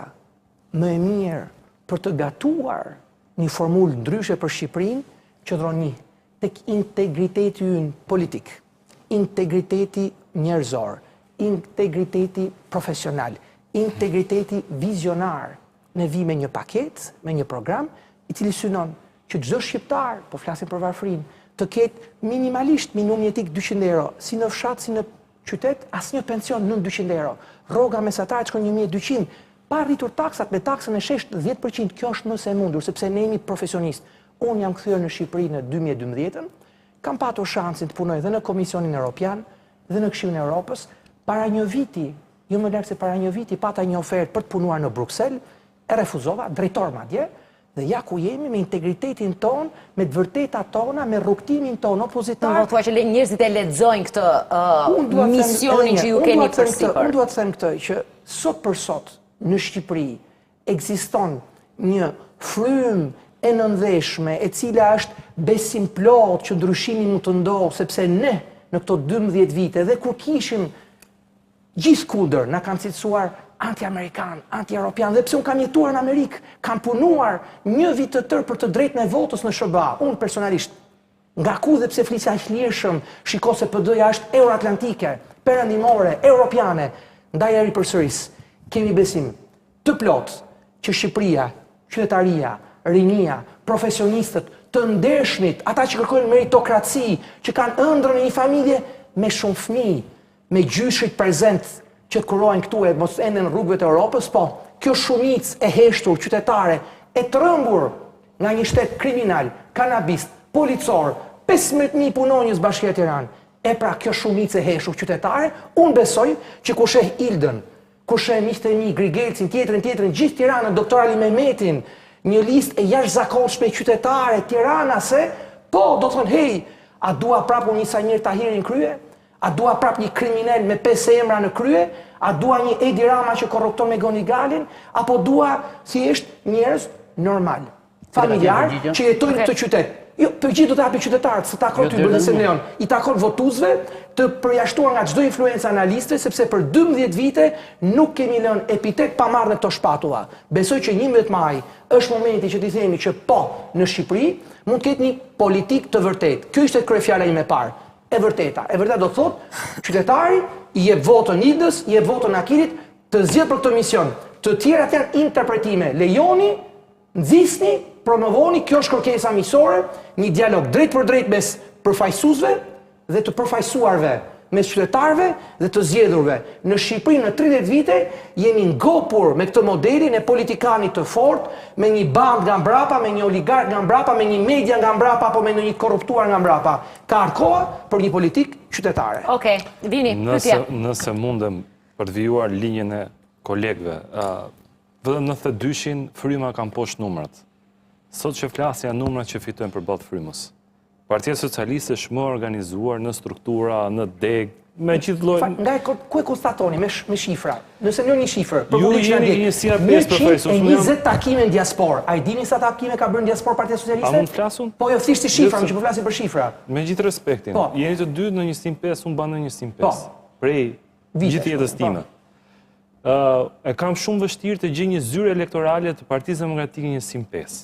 Speaker 3: më e mirë për të gatuar një formulë ndryshe për Shqipërinë qëndron një tek integriteti ynë politik, integriteti njerëzor, integriteti profesional, integriteti vizionar. Ne vijmë me një paketë, me një program, i cili synon që çdo shqiptar, po flasim për varfërinë, të ketë minimalisht minimum jetik 200 euro, si në fshat, si në qytet, asnjë pension nën 200 euro. Rroga mesatare të shkon 1200, pa rritur taksat me taksën e sheshtë 10%, kjo është më se e mundur, sepse ne jemi profesionistë. Unë jam kthyer në Shqipëri në 2012-ën, kam patur shansin të punoj dhe në Komisionin Europian dhe në Këshillin e Europës. Para një viti, jo më larg se para një viti, pata një ofertë për të punuar në Bruksel, e refuzova, drejtor madje, dhe ja ku jemi me integritetin tonë, me të vërtetat tona, me rrugëtimin tonë opozitar.
Speaker 1: Po thua që njerëzit e lexojnë këtë uh, misionin që ju keni përsipër.
Speaker 3: Unë dua të them këtë që sot për sot në Shqipëri ekziston një frymë e nëndheshme, e cila është besimplotë që ndryshimi mund të ndodhë, sepse ne në këto 12 vite dhe kur kishim gjithë kundër, na kanë cilësuar anti-amerikan, anti-europian, dhe pse unë kam jetuar në Amerikë, kam punuar një vit të tërë për të drejtën e votës në SHBA, unë personalisht, nga ku dhe pse flisja aq lirshëm, shiko se PD-ja është euroatlantike, perëndimore, europiane, ndaj e ripërsëris, kemi besim të plotë që Shqipëria, qytetaria, rinia, profesionistët, të ndershmit, ata që kërkojnë meritokraci, që kanë ëndrrën e një familje me shumë fëmijë, me gjyshërit prezent që të kurohen këtu e mos enden rrugëve të Europës, po, kjo shumicë e heshtur qytetare e trembur nga një shtet kriminal, kanabist, policor, 15.000 punonjës Bashkia Tiranë. E pra, kjo shumicë e heshtur qytetare, unë besoj që kur sheh Ildën, kur sheh miqtë e mi, Grigelcin, tjetrin, tjetrin, gjithë Tiranën, doktor Alimehmetin, një listë e jashtëzakonshme qytetare tiranase, po, do të thonë, hej, a dua prapë unë një Saimir Tahirin krye? A dua prapë një kriminel me pesë emra në krye? A dua një Edi Rama që korrupton McGonigalin? Apo dua thjesht njerëz normal, familjar që jetojnë në këtë qytet? Jo, përgjigje do të japin qytetarët, s'të takon jo, ty nëse më lejon. I takon votuesve të përjashtuar nga çdo influencë analistëve, sepse për 12 vite nuk kemi lënë epitet pa marrë në këto shpatulla. Besoj që 11 maj është momenti që t'i themi që po, në Shqipëri mund të ketë një politikë të vërtetë. Kjo ishte kryefjala ime e parë. E vërteta. E vërteta do të thotë, qytetari i jep votën Ildës, i jep votën Akilit, të zgjedh për këtë mision. Të tjerat janë interpretime. Lejoni, nxisni, promovoni, kjo është kërkesa miqësore, një dialog drejtpërdrejt mes përfaqësuesve dhe të përfaqësuarve, mes qytetarëve dhe të zgjedhurve. Në Shqipëri në 30 vite jemi ngopur me këtë modelin e politikanit të fortë, me një bandë nga mbrapa, me një oligark nga mbrapa, me një media nga mbrapa apo me ndonjë korruptuar nga mbrapa. Ka ardhur koha për një politikë qytetare.
Speaker 1: Okej, vini, pyetje.
Speaker 5: Nëse mundem për të vijuar linjën e kolegëve, vetëm në 92-shin Fryma ka mposht numrat. Sot që flasim janë numrat që fitojnë përballë Frymës. Partia Socialiste është më organizuar në struktura, në degë, me gjithë lloj...
Speaker 3: Nga e ku e konstatoni me me shifra? Nëse në një shifër,
Speaker 5: për publikun që ndjek. Ju jeni
Speaker 3: njësia 120 takime në diasporë. A i dini sa takime ka bërë në diasporë Partia Socialiste?
Speaker 5: A mund të flas unë?
Speaker 3: Po jo, thjesht si shifra, meqë po flasim për shifra.
Speaker 5: Me gjithë respektin. Po. Jeni të dy në njësinë 5, unë banoj në njësinë 5. Po. Prej gjithë jetës po. time. Ë, e kam shumë vështirë të gjej një zyrë elektorale të Partisë Demokratike në njësinë 5.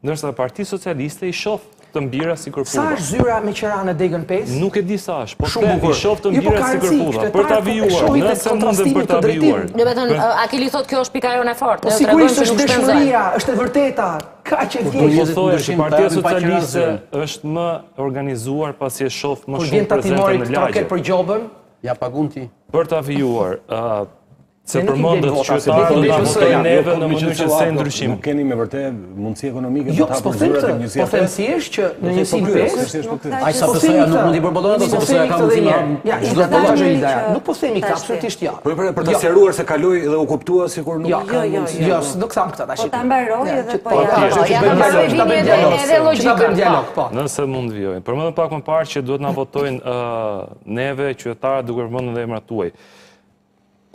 Speaker 5: Ndërsa Partisë Socialiste i shoh të mbira si
Speaker 3: kërpudha. Sa është zyra me qera në degën
Speaker 5: 5? Nuk e di sa është, po them i shoh të jo, po mbira si kërpudha. Për ta vijuar, nëse mundem për ta vijuar.
Speaker 1: Domethënë, Akili thotë kjo është pika jonë e fortë.
Speaker 3: Po sigurisht është ndershmëria, është e vërteta, kaq e
Speaker 5: thjeshtë. Po thoja që Partia Socialiste është më organizuar pasi e shoh më shumë prezente në lagje.
Speaker 3: Kur vjen për gjobën,
Speaker 6: ja pagun ti.
Speaker 5: Për ta vijuar, Se përmendët qytetarët do ta votojnë neve në mënyrë që se ndryshim.
Speaker 4: Nuk keni me vërtet mundësi ekonomike
Speaker 3: për jo, të hapur zyrat e njësia. Po them thjesht që në njësinë
Speaker 6: 5, ai sa PS-ja nuk mund t'i përballojë ato, se ka mundësi
Speaker 3: me Ja, çdo po Ilda. Nuk po themi këtë absolutisht
Speaker 4: jo. Po për për ta jo. sqaruar se kaloi dhe u kuptua sikur nuk
Speaker 3: jo, ka mundësi. Jo, nuk tham këtë
Speaker 2: tash. Po ta mbaroj edhe po
Speaker 1: ja. Ja, ta mbaroj vini edhe edhe logjikën.
Speaker 3: Dialog, po.
Speaker 5: Nëse mund të vijoj. Përmendëm pak më parë që duhet na votojnë neve qytetarët duke përmendur edhe emrat tuaj.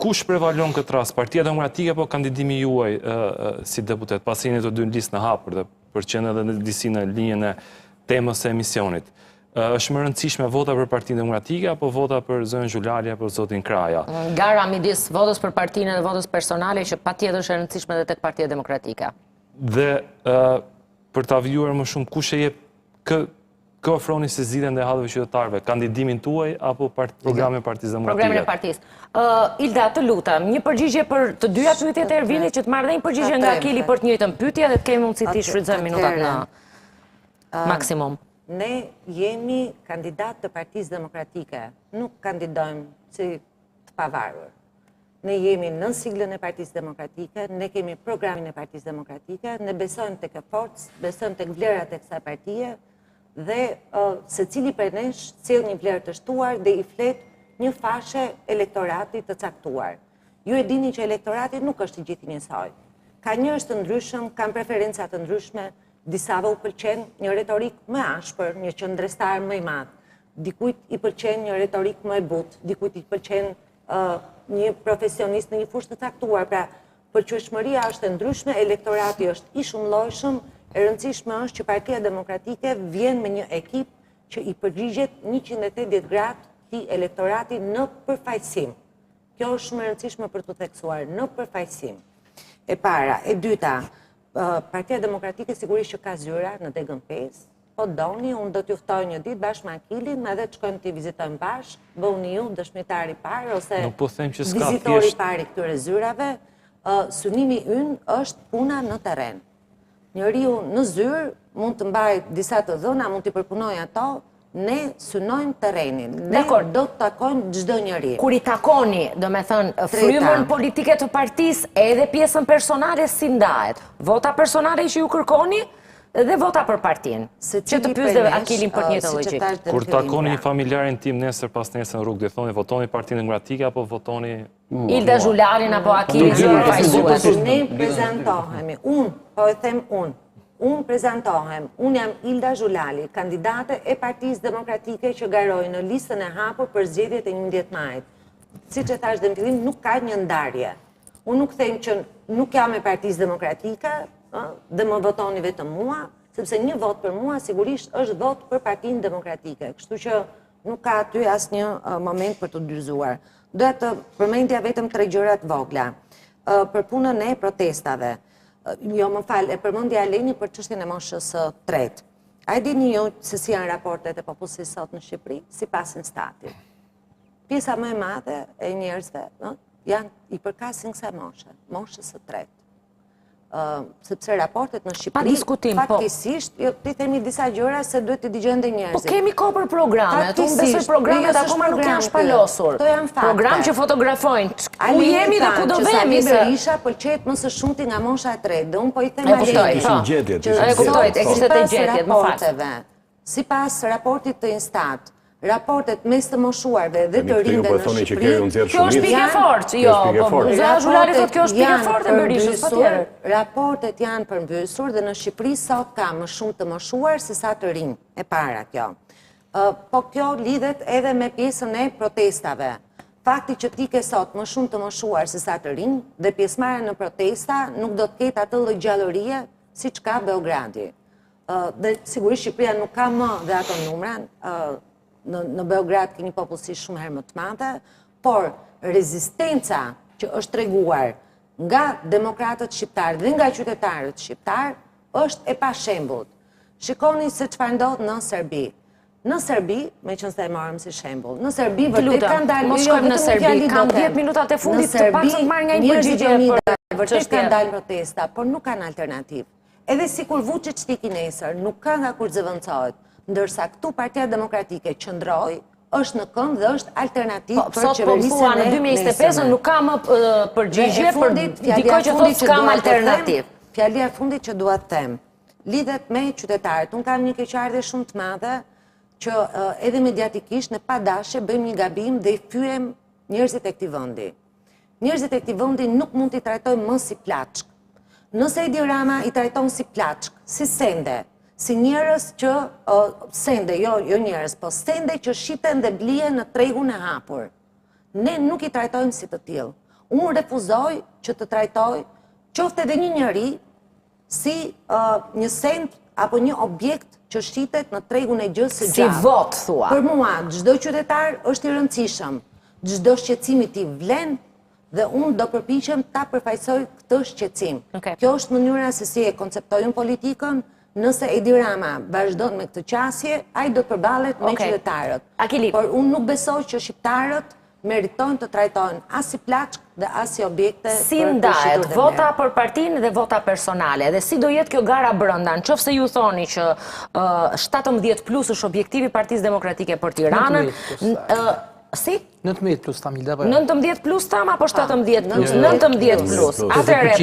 Speaker 5: Kush prevalon këtë rast, Partia Demokratike apo kandidimi juaj si deputet, pasi jeni të dy në listën e hapur dhe për qenë edhe në disi në linjën e temës së emisionit. Është më e rëndësishme vota për Partinë Demokratike apo vota për zonjën Zhulali apo zotin Kraja?
Speaker 1: Gara midis votës për partinë dhe votës personale që patjetër është e rëndësishme edhe tek Partia Demokratike.
Speaker 5: Dhe për ta vijuar më shumë kush e jep kë kë ofroni si zgjidhje ndaj halleve qytetarëve, kandidimin tuaj apo part, programin e Partisë Demokratike?
Speaker 1: Programin e partisë. Ilda, të lutem, një përgjigje për të dyja pyetjet e Ervinit që të marr dhe një përgjigje nga Akili për të njëjtën pyetje dhe të kemi mundësi t'i shfrytëzojmë minutat në maksimum.
Speaker 2: Ne jemi kandidatë të Partisë Demokratike, nuk kandidojmë si të pavarur. Ne jemi nën siglën e Partisë Demokratike, ne kemi programin e Partisë Demokratike, ne besojmë te kjo forcë, besojmë tek vlerat e kësaj partie dhe secili prej nesh sjell një vlerë të shtuar dhe i flet një fashe elektorati të caktuar. Ju e dini që elektorati nuk është i gjithë njësoj. Ka njerëz të ndryshëm, kanë preferenca të ndryshme, Disave u pëlqen një retorikë më e ashpër, një qëndrestar më i madh. Dikujt i pëlqen një retorikë më e butë, dikujt i pëlqen një profesionist në një fushë të caktuar. Pra, pëlqyeshmëria është e ndryshme, elektorati është i shumëllojshëm, e rëndësishme është që Partia Demokratike vjen me një ekip që i përgjigjet 180 gradë këtij elektorati në përfaqësim. Kjo është shumë e rëndësishme për t'u theksuar në përfaqësim. E para, e dyta, Partia Demokratike sigurisht që ka zyra në degën 5, po doni, unë do t'ju ftoj një ditë bashkë me Akilin, edhe të shkojmë t'i vizitojmë bashkë, bëhuni ju dëshmitari i parë, ose
Speaker 5: po
Speaker 2: vizitori i parë i këtyre zyrave, synimi ynë është puna në terren. Njeriu në zyrë mund të mbajë disa të dhëna, mund t'i përpunojë ato, Ne synojmë terrenin, ne do të takojmë çdo
Speaker 1: njeri. Kur i takoni, domethënë, frymën politike të partisë edhe pjesën personale si ndahet? Vota personale që ju kërkoni dhe vota për partinë. Që të pyes dhe Akilin për të njëjtën
Speaker 5: logjikë. Kur takoni një familjarin tim nesër pasnesër në rrugë, do i thoni votoni Partinë Demokratike apo votoni
Speaker 1: Ilda Zhulalin apo Akilin si
Speaker 2: përfaqësues. Ne prezantohemi, unë, po e them unë, unë prezantohem, unë jam Ilda Zhulali, kandidate e Partisë Demokratike që garoj në listën e hapur për zgjedhjet e 11 majit. Siç e thashë dhe në fillim, nuk ka një ndarje. Unë nuk them që nuk jam e Partisë Demokratike, dhe më votoni vetëm mua, sepse një votë për mua sigurisht është votë për Partinë Demokratike. Kështu që Nuk ka aty asnjë moment për t'u dyzuar. Doja të përmendja vetëm tre gjëra të vogla. Për punën e protestave. Jo, më fal, e përmendi Aleni për çështjen e moshës së tretë. A e dini ju se si janë raportet e popullsisë sot në Shqipëri, sipas Instatit? Pjesa më e madhe e njerëzve, janë i përkasin kësaj moshe, moshës së tretë. sepse raportet në
Speaker 1: Shqipëri, po.
Speaker 2: fatkeqësisht, jo, t'i themi disa gjëra se duhet t'i dëgjojnë dhe
Speaker 1: njerëzit. Po kemi kohë për programet, unë besoj programet jo, akoma nuk janë shpalosur.
Speaker 2: Këto janë fakte.
Speaker 1: Program që fotografojnë, ku jemi dhe ku do
Speaker 2: vemi. Sali Berisha pëlqehet më së shumti nga mosha e tretë, dhe unë po i them
Speaker 1: Alenit. E
Speaker 4: kuptoj,
Speaker 1: po. E kuptoj, e kishte te gjetjet, më
Speaker 2: fal. Sipas raportit të Instat, raportet mes të moshuarve dhe të rinjve
Speaker 4: po
Speaker 2: në Shqipëri,
Speaker 1: kjo është pikë e fortë, jo, po zonja Zhulali thotë kjo është pikë e fortë e Berishës, patjetër.
Speaker 2: Raportet janë përmbysur dhe në Shqipëri sot ka më shumë të moshuar se sa të rinj, e para kjo. Po kjo lidhet edhe me pjesën e protestave. Fakti që ti ke sot më shumë të moshuar se sa të rinj dhe pjesëmarrja në protesta nuk do të ketë atë lloj gjallërie siç ka Beogradi. Dhe sigurisht Shqipëria nuk ka më dhe ato numra, në, në Beograd ke një popullsi shumë herë më të madhe, por rezistenca që është treguar nga demokratët shqiptarë dhe nga qytetarët shqiptarë është e pashembullt. Shikoni se çfarë ndodh në Serbi. Në Serbi, meqenëse e morëm si shembull, në Serbi vërtet
Speaker 1: kanë dalë, mos jo, shkojmë në Serbi, kam 10 minutat e fundit të paktën të marr nga një përgjigje
Speaker 2: për vërtet kanë dalë protesta, por nuk kanë alternativë. Edhe sikur Vuçiç të iki nesër, nuk ka nga kush zëvendësohet, ndërsa këtu Partia Demokratike qëndroi, është në këmbë dhe është alternativë
Speaker 1: po, për qeverisjen po, në 2025 nuk ka më përgjigje për dikë që thotë s'kam alternativë.
Speaker 2: Fjalia e fundit që dua të them, lidhet me qytetarët. Unë kam një keqardhje shumë të madhe që edhe mediatikisht ne pa dashje bëjmë një gabim dhe i fyejmë njerëzit e këtij vendi. Njerëzit e këtij vendi nuk mund t'i trajtojmë më si plaçkë. Nëse Edi Rama i trajton si plaçkë, si sende, si njerëz që sende, jo jo njerëz, po sende që shiten dhe blihen në tregun e hapur. Ne nuk i trajtojmë si të tillë. Unë refuzoj që të trajtoj qoftë edhe një njeri si një send apo një objekt që shitet në tregun e gjësë së gjallë.
Speaker 1: Si votë, thua.
Speaker 2: Për mua, çdo qytetar është i rëndësishëm, çdo shqetësim i tij vlen dhe unë do përpiqem ta përfaqësoj këtë shqetësim. Kjo është mënyra se si e konceptoj unë politikën, nëse Edi Rama vazhdon me këtë qasje, ai do të përballet me qytetarët. Por unë nuk besoj që shqiptarët meritojnë të trajtohen as si plaçkë dhe as si objekte
Speaker 1: Si ndahet vota për partinë dhe vota personale dhe si do jetë kjo gara brenda, në qoftë se ju thoni që 17 plus është objektivi i Partisë Demokratike për Tiranën, si?
Speaker 3: 19 plus thamë Ilda apo jo?
Speaker 1: 19 plus thamë apo 17 plus? 19 plus. Atëherë,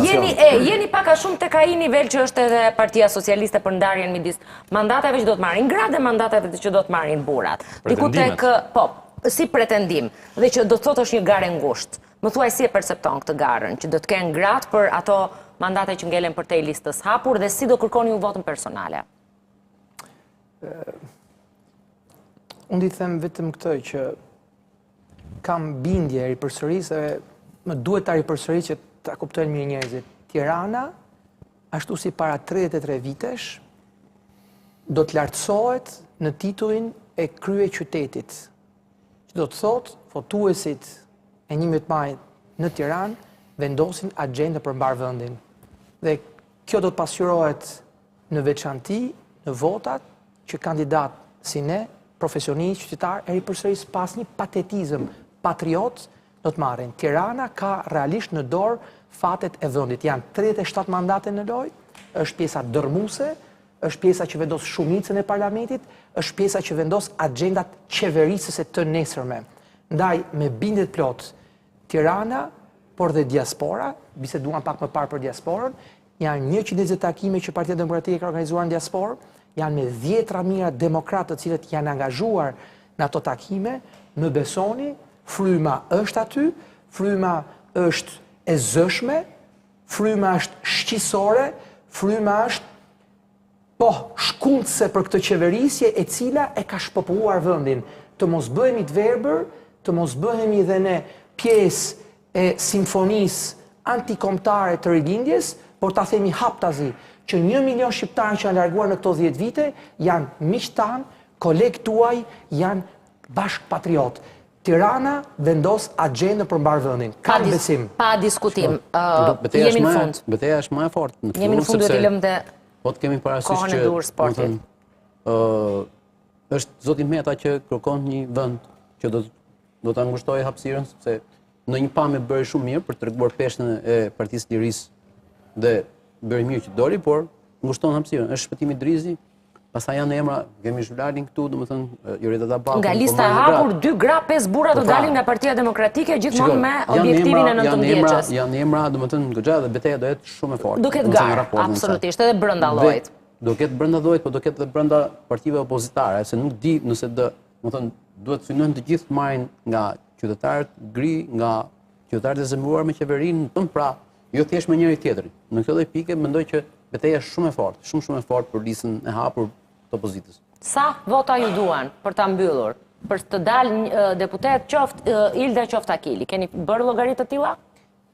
Speaker 1: jeni e jeni pak a shumë tek ai nivel që është edhe Partia Socialiste për ndarjen midis mandateve që do të marrin gratë dhe mandateve që do të marrin burrat. Diku tek po, si pretendim dhe që do të thotë është një garë e ngushtë. Më thuaj si e percepton këtë garën, që do të kenë gratë për ato mandate që ngelen përtej listës hapur dhe si do kërkoni ju votën
Speaker 3: personale? Unë di të them vetëm këtë që kam bindje, ripërsëris dhe më duhet ta ripërsëris që ta kuptojnë mirë njerëzit. Tirana, ashtu si para 33 vitesh, do të lartësohet në titullin e kryeqytetit. Që do të thotë, votuesit e 11 majit në Tiranë vendosin agjendën për mbarë vendin. Dhe kjo do të pasqyrohet në veçanti në votat që kandidatë si ne, profesionistë, qytetarë, e ripërsëris pa asnjë patetizëm patriot do të marrin. Tirana ka realisht në dorë fatet e vendit. Janë 37 mandate në lojë, është pjesa dërrmuese, është pjesa që vendos shumicën e parlamentit, është pjesa që vendos agjendat qeverisëse të nesërme. Ndaj, me bindje të plotë, Tirana, por dhe diaspora, biseduam pak më parë për diasporën, janë 120 takime që Partia Demokratike ka organizuar në diasporë, janë me dhjetra mijëra demokratë të cilët janë angazhuar në ato takime, më besoni, fryma është aty, fryma është e zëshme, fryma është shqisore, fryma është po shkundëse për këtë qeverisje e cila e ka shpopulluar vendin. Të mos bëhemi të verbër, të mos bëhemi dhe ne pjesë e simfonisë antikombëtare të rilindjes, por ta themi haptazi që një milion shqiptarë që janë larguar në këto 10 vite janë miqtë tanë, kolegë tuaj, janë bashkëpatriotë. Tirana vendos agjendën për mbarë vendin. Kam besim.
Speaker 1: Pa diskutim. Jemi në fund.
Speaker 6: Beteja është më e fortë
Speaker 1: në Jemi në fund duhet t'i lëmë dhe
Speaker 6: po të kemi parasysh
Speaker 1: që kohën e duhur sportit.
Speaker 6: Ë është zoti Meta që kërkon një vend që do do ta ngushtojë hapësirën sepse në një pamje bëri shumë mirë për të treguar peshën e Partisë së Lirisë dhe bëri mirë që doli, por ngushton hapësirën. Është Shpëtim Idrizi, pastaj janë emra, kemi Zhulalin këtu, domethënë Jorida
Speaker 1: Tabaku. Nga po lista e hapur, dy gra, pesë burra do po pra, dalin nga Partia Demokratike gjithmonë me objektivin e
Speaker 6: 19-s. Janë emra, domethënë goxha dhe beteja do jetë shumë e fortë.
Speaker 1: Do ketë garë, absolutisht, edhe brenda
Speaker 6: llojit. Do ketë brenda llojit, po do ketë edhe brenda partive opozitare, se nuk di nëse do, domethënë duhet të synojnë të gjithë të marrin nga qytetarët gri, nga qytetarët e zemëruar me qeverinë, domethënë pra, jo thjesht me njëri tjetrin. Në këtë lloj pike mendoj që beteja është shumë e fortë, shumë shumë e fortë për listën e hapur të
Speaker 1: opozitës. Sa vota ju duan për ta mbyllur, për të dalë deputet qoftë Ilda qoftë Akili? Keni bërë llogari të
Speaker 2: tilla?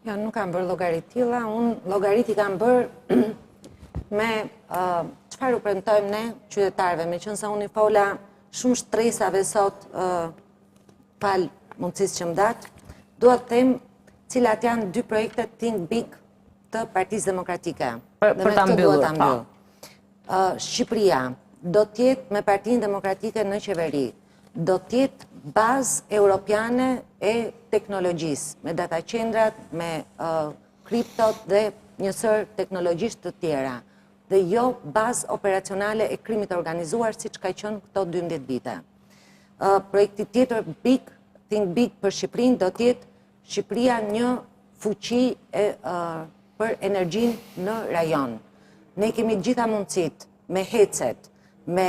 Speaker 2: Jo, nuk kam bërë llogari të tilla, unë llogaritë i kam bërë me çfarë u premtojmë ne qytetarëve, meqenëse unë i fola shumë shtresave sot falë mundësisë që më dhatë, dua të them cilat janë dy projektet Think Big të Partisë
Speaker 1: Demokratike. Për ta mbyllur,
Speaker 2: po. Shqipëria do të jetë me Partinë Demokratike në qeveri, do të jetë bazë europiane e teknologjisë, me data qendrat, me kriptot dhe një sërë teknologjish të tjera, dhe jo bazë operacionale e krimit të organizuar siç ka qenë këto 12 vite. Projekti tjetër big, think big për Shqipërinë do të jetë Shqipëria një fuqi e, për energjinë në rajon. Ne kemi të gjitha mundësitë me HEC-et, me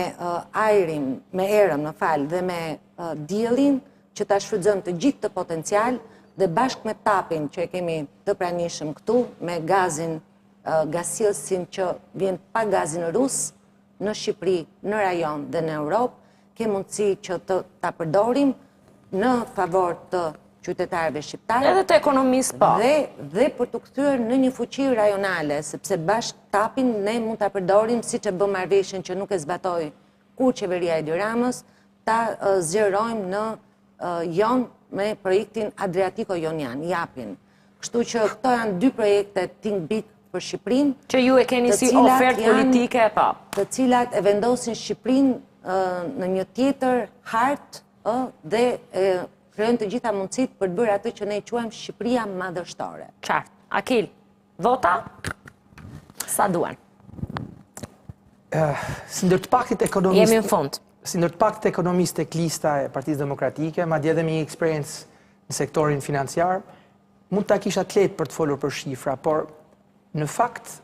Speaker 2: ajrin, me erën, më fal, dhe me diellin që ta shfrytëzojmë të gjithë këtë potencial dhe bashkë me TAP-in që e kemi të pranishëm këtu, me gazin, gazsjellësin që vjen pa gazin rus në Shqipëri, në rajon dhe në Europë, ke mundësi që të ta përdorim në favor të. qytetarëve shqiptarë.
Speaker 1: Edhe të ekonomisë, po.
Speaker 2: Dhe, dhe për t'u kthyer në një fuqi rajonale, sepse bashkë TAP-in ne mund ta përdorim siç e bëmë marrëveshjen që nuk e zbatoi kurrë qeveria e Edi Ramës, ta zgjerojmë në Jon me projektin Adriatiko-Jonian, JAP-in. Kështu që këto janë dy projekte Think Big për Shqipërinë.
Speaker 1: Që ju e keni si ofertë politike, po.
Speaker 2: Të cilat e vendosin Shqipërinë në një tjetër hartë dhe krijojnë të gjitha mundësitë për të bërë atë që ne quajmë Shqipëria madhështore.
Speaker 1: Qartë. Akil, vota? Sa duan?
Speaker 3: Si ndër të paktit ekonomistë...
Speaker 1: Jemi në fund.
Speaker 3: Si ndër të paktit ekonomistë tek lista e Partisë Demokratike, madje edhe me një eksperiencë në sektorin financiar, mund ta kisha të lehtë për të folur për shifra, por në fakt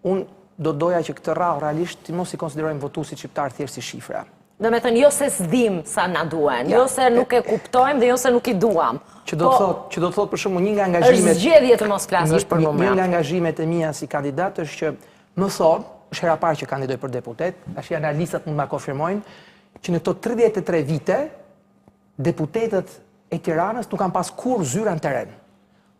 Speaker 3: Unë do doja që këtë radhë realisht të mos i konsiderojmë votuesit shqiptarë thjesht si
Speaker 1: shifra. Domethënë, jo se s'dim sa na duhen, jo se nuk e kuptojmë dhe jo se nuk i duam.
Speaker 3: Që do të po, thotë, që do të thotë për shembull një nga angazhimet...
Speaker 1: Është zgjedhje të mos flasësh për
Speaker 3: numra. Një nga angazhimet e mia si kandidat është që më thonë, është hera e parë që kandidoj për deputet, tash analistët mund ma konfirmojnë, që në këto 33 vite, deputetët e Tiranës nuk kanë pas kurrë zyra në terren.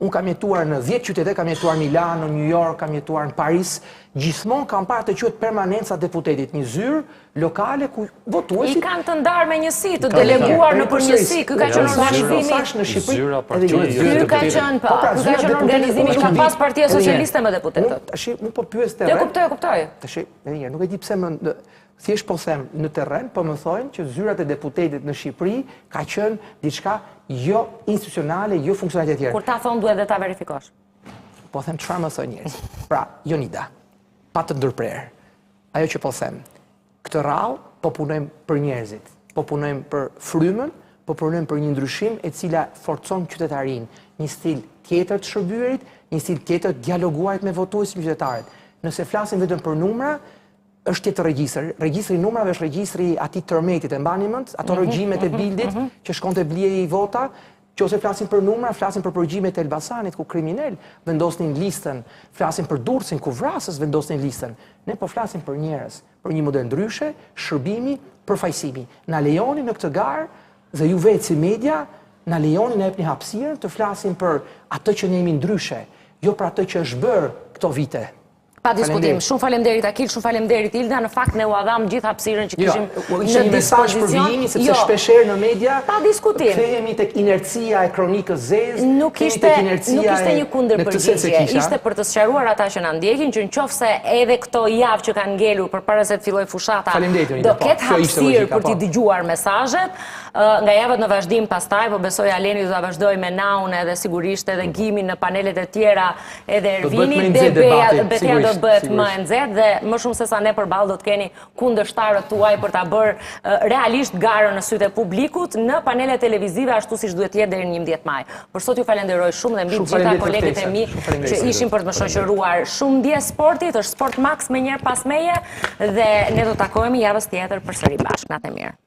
Speaker 3: Unë kam jetuar në 10 qytete, kam jetuar në Milano, në New York, kam jetuar në Paris, gjithmonë kam parë të quhet permanenca e deputetit, një zyrë lokale ku
Speaker 1: votuesit I kanë të ndarë me njësi, të deleguar nëpër njësi, ky ka qenë organizimi
Speaker 3: në Shqipëri.
Speaker 1: Ky ka qenë, po, pra, ky ka qenë organizimi që ka pas Partia Socialiste me deputetët.
Speaker 3: Tash unë po pyes terren.
Speaker 1: Jo, kuptoj, kuptoj.
Speaker 3: Tash, edhe një herë, nuk e di pse më Thjesht po them, në terren po më thonë që zyrat e deputetit në Shqipëri ka qenë diçka jo institucionale, jo funksionale etj.
Speaker 1: Kur ta thonë duhet dhe ta verifikosh.
Speaker 3: Po them çfarë më thonë njerëzit. Pra, Jonida, pa të ndërprerë. Ajo që po them, këtë radhë po punojmë për njerëzit, po punojmë për frymën, po punojmë për një ndryshim e cila forcon qytetarinë, një stil tjetër të shërbyerit, një stil tjetër të dialoguarit me votuesit me qytetarët. Nëse flasim vetëm për numra, është tjetër regjistër. Regjistri i numrave është regjistri i atij tërmetit, e mbani mend? Ato mhm, rrëgjimet e mhm, Bildit mhm. që shkonte blihej vota, Qoftë se flasim për numra, flasim për përgjimet e Elbasanit, ku kriminelë vendosnin listën, flasim për Durrësin, ku vrasës vendosnin listën. Ne po flasim për njerëz, për një model ndryshe, shërbimi, përfaqësimi. Na lejoni në këtë garë dhe ju vetë si media, na lejoni na jepni hapësirën të flasim për atë që ne jemi ndryshe, jo për atë që është bërë këto vite.
Speaker 1: Pa diskutim, shumë faleminderit Akil, shumë faleminderit Ilda, në fakt ne ua dhamë gjithë hapësirën që jo, kishim
Speaker 3: jo, në një mesazh për vijimin, sepse jo, shpeshherë në media
Speaker 1: pa diskutim.
Speaker 3: Kthehemi tek inercia e kronikës zezë,
Speaker 1: nuk ishte nuk ishte një kundërpërgjigje, ishte për të sqaruar ata që na ndjekin që nëse edhe këto javë që kanë ngelur përpara se të fillojë fushata, do po, ketë hapësirë për t'i po. dëgjuar mesazhet, nga javët në vazhdim pastaj, po besoj Aleni do ta vazhdojë me Naun edhe sigurisht edhe Gimin në panelet e tjera edhe Ervini, dhe beteja do të bëhet më e nxehtë dhe më shumë se sa ne përballë do të keni kundërshtarët tuaj për ta bërë realisht garën në sytë e publikut në panelet televizive ashtu siç duhet të jetë deri në 11 maj. Për sot ju falenderoj shumë dhe mbi të gjitha kolegët e mi që ishin për të më shoqëruar. Shumë ndjesë sportit, është Sport Max menjëherë pas meje dhe ne do të takohemi javës tjetër përsëri bashkë. Natën e mirë.